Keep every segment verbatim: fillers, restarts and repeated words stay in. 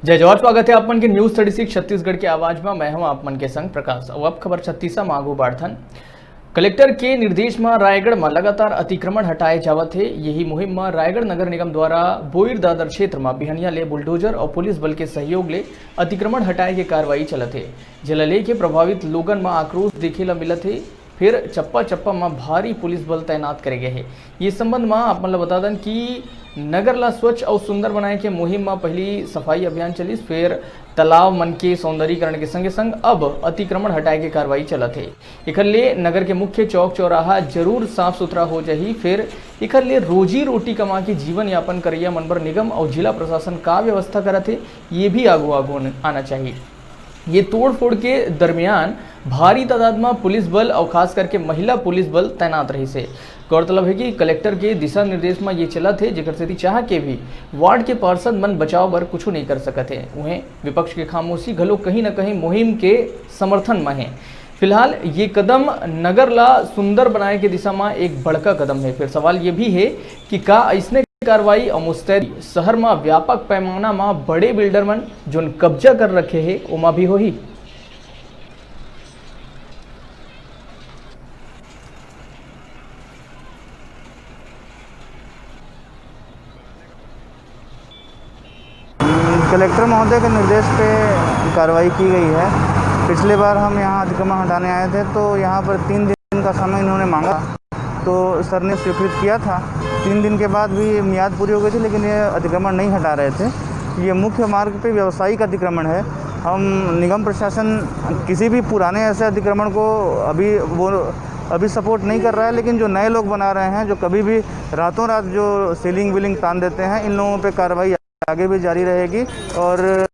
जय जोहार, स्वागत हे आप मन के News Thirty Six छत्तीसगढ़ के आवाज म। मैं हूं आप मन के संग प्रकाश। अउ अब खबर छत्तीसा म आगू बढ़थन। कलेक्टर के निर्देश म रायगढ़ म लगातार अतिक्रमण हटाए जावत हे। यही मुहिम म रायगढ़ नगर निगम द्वारा बोईर दादर क्षेत्र म बिहनिया ले बुलडोजर अउ पुलिस बल के सहयोग ले अतिक्रमण हटाए के कार्रवाई चलत हे, जेला लेके प्रभावित लोगन म आक्रोश देखे ल मिलत हे। फिर चप्पा चप्पा म भारी पुलिस बल तैनात करे गए हे। ये संबंध म आप मन ल बता दन कि नगर ला स्वच्छ अउ सुंदर बनाए के मुहिम म पहली सफाई अभियान चलिस, फिर तालाब मन के सौंदर्यीकरण के संगे संग अब अतिक्रमण हटाए के कार्रवाई चलत हे। एखर ले नगर के मुख्य चौक चौराहा जरूर साफ सुथरा हो जाही। फिर एखर ले रोजी रोटी कमा के जीवन यापन करैया मन बर निगम अउ जिला प्रशासन का व्यवस्था करत हे, ये भी आगू आगू आना चाहिए। ये तोड़फोड़ के दरमियान भारी तादाद म पुलिस बल अउ खास करके महिला पुलिस बल तैनात रहिस हे। गौरतलब हे कि कलेक्टर के दिशा निर्देश म ये चलत हे, जेकर सेती चाह के भी वार्ड के पार्षद मन बचाव बर कुछु नइ कर सकत हे। उहें, विपक्ष के खामोशी घलो कहीं न कहीं मुहिम के समर्थन म हे। फिलहाल ये कदम नगर ला सुंदर बनाए के दिशा म एक बड़का कदम हे। फिर सवाल ये भी हे कि का अइसने कार्रवाई अउ मुस्तैदी शहर म व्यापक पैमाना म बड़े बिल्डर मन जोन कब्जा कर रखे हे, ओमा भी होही? कलेक्टर महोदय के निर्देश पे कार्रवाई की गई है। पिछले बार हम यहाँ अतिक्रमण हटाने आए थे, तो यहाँ पर तीन दिन का समय इन्होंने मांगा, तो सर ने स्वीकृत किया था। तीन दिन के बाद भी मियाद पूरी हो गई थी, लेकिन ये अतिक्रमण नहीं हटा रहे थे। ये मुख्य मार्ग पे व्यावसायिक अतिक्रमण है। हम निगम प्रशासन किसी भी पुराने ऐसे अतिक्रमण को अभी वो अभी सपोर्ट नहीं कर रहा है, लेकिन जो नए लोग बना रहे हैं, जो कभी भी रातों रात जो सीलिंग वीलिंग तान देते हैं, इन लोगों पे कार्रवाई आगे भी जारी रहेगी और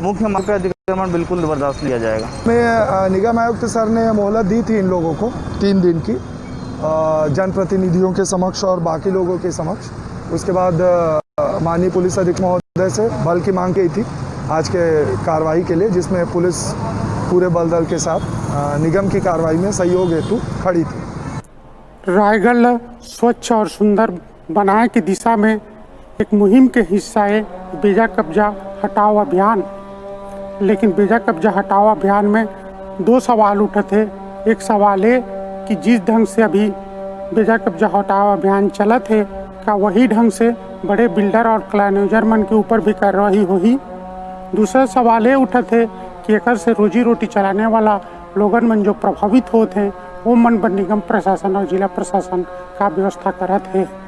मुख्य मार्ग पे अतिक्रमण बिल्कुल बर्दाश्त नहीं किया जाएगा। में, अ, निगम आयुक्त सर ने मोहलत दी थी इन लोगों को तीन दिन की, अ, जनप्रतिनिधियों के समक्ष और बाकी लोगों के समक्ष। उसके बाद, अ, माननीय पुलिस अधीक्षक महोदय से बल की मांग की थी आज के कार्रवाई के लिए, जिसमें पुलिस पूरे बल दल के साथ, अ, निगम की कार्रवाई में सहयोग हेतु खड़ी थी। रायगढ़ ल स्वच्छ और सुंदर बनाए के दिशा में एक मुहिम के हिस्सा ए बेजा कब्जा हटाओ अभियान। लेकिन बेजा कब्जा हटाओ अभियान में दो सवाल उठत हे। एक सवाल ए कि जिस ढंग से अभी बेजा कब्जा हटाओ अभियान चलत हे, का वही ढंग से बड़े बिल्डर और कॉलोनाइजर मन के ऊपर भी कार्रवाई होही? दूसरा सवाल ए उठत हे कि एकर से रोजी रोटी चलाने वाला लोगन मन जो प्रभावित होत हे, वो मन बर निगम प्रशासन और जिला प्रशासन का व्यवस्था करत हे?